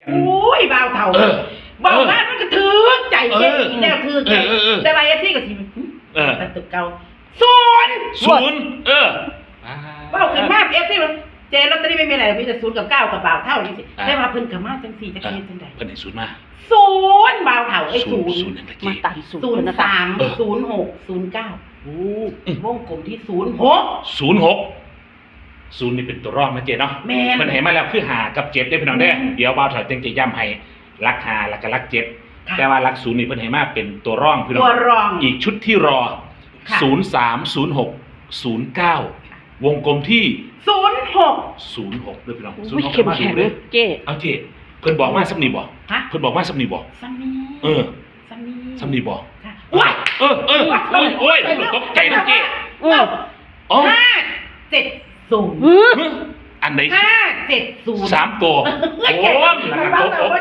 ໂອ້ຍ ບ່າວເຖົ້າ ເອີ ເວົ້າມາ ເອີ ມັນກໍຖືກໃຈເຈ້ ເອີ ອີກແລ້ວ ຖືກໃຈ ເອີ ເອີ ເອີ ແຕ່ວ່າເອັຟຊີກໍຊິ ເອີ ຕັດຕົວເກົ່າ ສູນ ສູນ ເອີ ເວົ້າຂຶ້ນມາ ເອັຟຊີວ່າ ເຈ້ ລອດເຕີຣີ່ບໍ່ມີຫຍັງ ມີແຕ່ສູນກັບເກົ້າກັບບ່າວເຖົ້າຈັ່ງຊີ້ ອ່າ ແຕ່ວ່າເພິ່ນກໍມາຈັ່ງຊີ້ ຈັກຊິເຮັດຈັ່ງໃດ ເພິ່ນໃຫ້ສູນມາ ສູນ ບ່າວເຖົ້າເອີຍ ສູນ ສູນ ສູນຫຍັງລະເຈ້ ມາຕາມສູນ ສູນສາມ ເອີ ສູນຫົກ ສູນເກົ້າ ໂອ້ ວົງກົມທີ່ສູນຫົກ ສູນຫົກ ສູນນີ້ເປັນຕົວຮອງນະເຈ້ເນາະ ແມ່ນ ເພິ່ນໃຫ້ມາແລ້ວຄືຫ້າກັບເຈັດເດ້ພີ່ນ້ອງເດ້ ແມ່ນ ດຽວບ່າວເຖົ້າຈຶ່ງຈະຢ້ຳໃຫ້ຫຼັກຫ້າ ແລ້ວກໍຫຼັກເຈັດ ແຕ່ວ່າຫຼັກສູນນີ້ເພິ່ນໃຫ້ມາເປັນຕົວຮອງພີ່ນ້ອງ ຕົວຮອງ ອີກຊຸດທີ່ລໍ ສູນສາມ ສູນຫົກ ສູນເກົ້າ ວົງກົມທີ່ສູນຫົກ ສູນຫົກເດີພີ່ນ້ອງ ໂອ້ຍ ສູນຫົກ ເຂັ້ມແຂງເດີເຈ້ ເອົາເຈ້ ເພິ່ນບອກມາສ່ຳນີ້ບໍ່ ຮະ ເພິ່ນບອກມາສ່ຳນີ້ບໍ່ ສ່ຳນີ້ ເອີ ສ່ຳນີ້ ສ່ຳນີ້ບໍ່ ໂອ້ຍ ເອີ ເອີ ໂອ້ຍ ໂອ້ຍ ຕົກໃຈນະເຈ້ ເອີ ອໍ ຫ້າເຈັດສູນ ຮຶ ອັນໃດ ຫ້າເຈັດສູນ ສາມຕົວ ໂອ້ຍ ໂອ້ຍ ມັນຕົກອົກ